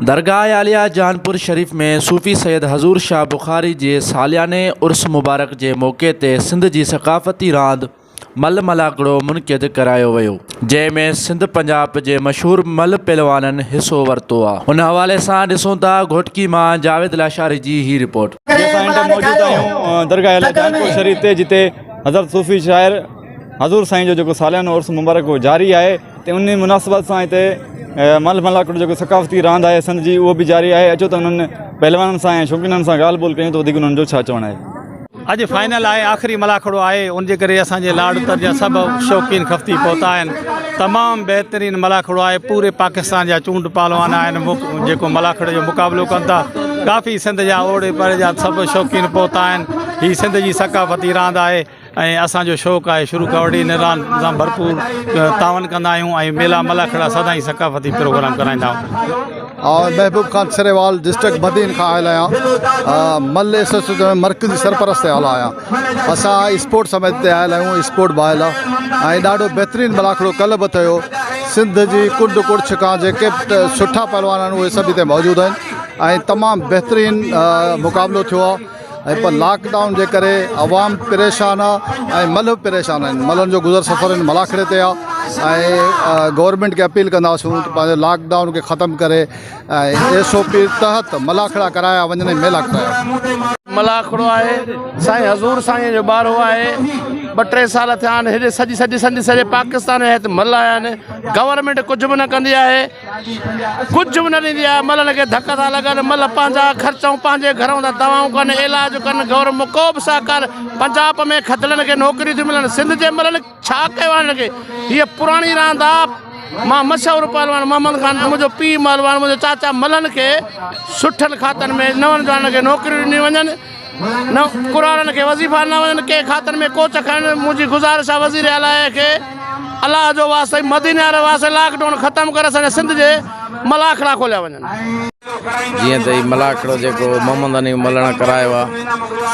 درگاهه عاليه جهانپور شريف ۾ صوفي سيد حضور شاهه بخاري جي سالياني عرس مبارڪ جي موقعي تي سنڌ جي ثقافتي راند ملهه ملاکڙو منعقد ڪرايو ويو، جنهن ۾ سنڌ پنجاب جي مشهور ملهه پهلوانن حصو ورتو آ. ان حوالي سان ڏسون ٿا گهوٽڪي مان جاويد لاشاري جي هي رپورٽ. جي اسان هن ٽائيم موجود آهيون درگاهه عاليه جهانپور شريف تي جتي حضرت صوفي شاعر حضور سائين جو جيڪو ساليانو عرس مبارڪ اهو جاري آهي ته ان مناسبت سان هتي ملهه ملاکڙو جيڪو ثقافتي راند آهي سنڌ جي اهو به جاري آهي اچو ته انهن پهلوانن سان ۽ شوقينن سان ڳالهه ٻولهه ڪيون ته وڌيڪ انهن جو ڇا چوڻ آهي. اڄ فائنل آهي آخري ملاکڙو آهي ان جي ڪري اسان جي لاڙ اتر جا سڀ شوقين خفتي پهتا آهن تمام بهترين ملاکڙو آهي پوري پاڪستان جا چونڊ پهلوان آهن جيڪو ملاکڙي جو مقابلو ڪن ٿا ڪافي سنڌ جا اوڙي پري جا سڀ شوقين پهتا آهن هي سنڌ جي ثقافتي راند آهي ۽ اسان جو شوق آهي شروع کان وٺي هن راند سان ڀرپور تعاون ڪندا آهيون ۽ ميلا ملاکڙا سدائين ثقافتي پروگرام ڪرائيندا آهيون. آء محبوب خان سريوال ڊسٽرڪٽ بدين کان آيل آهيان مل ايسوسيئيشن جو مرڪزي سرپرست اعليٰ آهيان اسان اسپورٽ سميت تي آيل آهيون اسپورٽ به آيل آهي ۽ ڏاڍو بهترين ملاکڙو ڪلهه به ٿيو سنڌ جي ڪنڊ ڪڙڇ کان جيڪي به سٺا پهلوان آهن اهي سڀ هتي موجود آهن ۽ تمام بهترين مقابلو ٿيو آهي ۽ پر لاڪ ڊائون جي ڪري عوام پريشان آ ۽ ملهه به پريشان آهن ملهن جو گذر سفر هن ملاکڙي تي آ ۽ گورنمينٽ کي اپيل ڪنداسون ته پنهنجو لاڪ ڊائون کي ختم ڪري ۽ ايس او پي تحت ملاکڙا ڪرايا وڃن ۽ ميلا ڪرايا وڃن. ملاکڙو آهي سائين حضور سائين جو ٻارهو آهي ٻه ٽي سال ٿيا آهن هيڏي سڄي سڄي سنڌ سڄي پاڪستان جا هت ملهه آيا آهن گورنمينٽ ڪجهه به نه ڪندي آهي ڪجهه به نه ڏيندي آهي ملن کي ڌڪ ٿا لڳن مل پنهنجا خرچون پنهنجي گهرون ٿا دوائون ڪن علاج ڪن گورنمينٽ ڪو به سهڪار پنجاب ۾ کدڙن کي نوڪريون ٿيون ملن سنڌ جي ملن ڇا ڪيو آهي هنن کي هيء پراڻي راند آ مان مشهور پهلوان محمد خان منهنجو پيء مهلوان منهنجو چاچا ملن کي سٺن کاتن ۾ نون جوانن کي نوڪريون ڏنيون وڃن نه ڪراڙن کي وظيفا ڏنا وڃن ڪنهن کاتن ۾ ڪوچ کڻن منهنجي گذارش آهي وزير اعليٰ کي الله جو واسطي مديني واري واسطي لاڪ ڊائون ختم ڪري اسان جي سنڌ جي ملاکڙا کوليا وڃن. جيئن ته هي ملاکڙو جيڪو محمد حنيف ملڻ ڪرايو آهي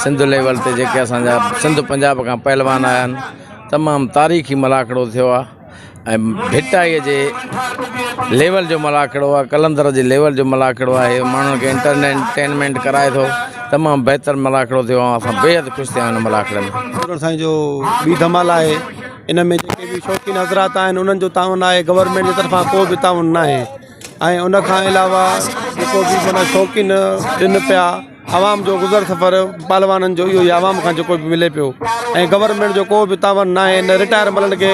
سنڌ ليول تي جيڪي اسان جا سنڌ پنجاب کان پهلوان آيا آهن تمام تاريخي ملاکڙو ٿيو آهي ۽ ڀٽائيء جي ليول جو ملاکڙو آهي قلندر جي ليول جو ملاکڙو آهي ماڻهن کي انٽرٽينمينٽ ڪرائي ٿو تمام بهتر ملاکڙو ٿيو آهي اسان بيحد خوش ٿيا آهيون هن ملاکڙي ۾. حضور سائين جو ٻي ڌمال آهي ان ۾ جيڪي به شوقين حضرات آهن انهن جو تعاون آهي گورنمينٽ جي طرفان ڪو به تعاون ناهي ۽ ان کان علاوه جيڪو به معنيٰ شوقين ڏن پيا عوام جو گذر سفر پهلوانن جو اهو ئي عوام کان جيڪو به ملي پيو ۽ گورنمينٽ جو ڪو به تعاون نه آهي نه رٽائر ملن کي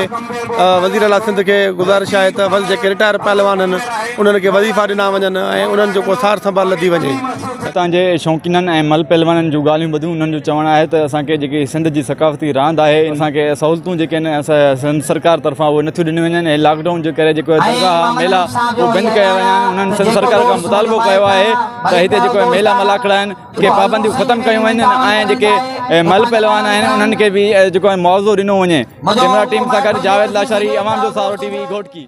وزير اعليٰ سنڌ کي گذارش آهي ته جيڪي رٽائر پهلوان آهن انهن کي وظيفا ڏنا وڃن ۽ انهن جو ڪو سار سنڀال لڌي وڃي. هتان جي شوقينن ۽ مل پهلوانن جون ڳالهيون ٻڌيون انهن جو چوڻ آهي ته اسان کي جيڪي سنڌ جي ثقافتي راند آهي اسان کي سهولتون جيڪي آهن سنڌ سرڪار طرفان اهي نٿيون ڏنيون وڃن ۽ لاڪ ڊائون جي ڪري جيڪو درگاهه ميلا اهي بند ڪيا ويا آهن انهن سنڌ سرڪار کان مطالبو ڪيو آهي ته هتي جيڪو ميلا ملاکڙا آهن ڪي پابنديون ختم ڪيون وڃن ۽ جيڪي مل پهلوان آهن انهن کي به جيڪو آهي معاوضو ڏنو وڃي ڪيمرا ٽيم سان گڏ جاويد لاشاري عوام جو سهارو ٽي وي گهوٽڪي.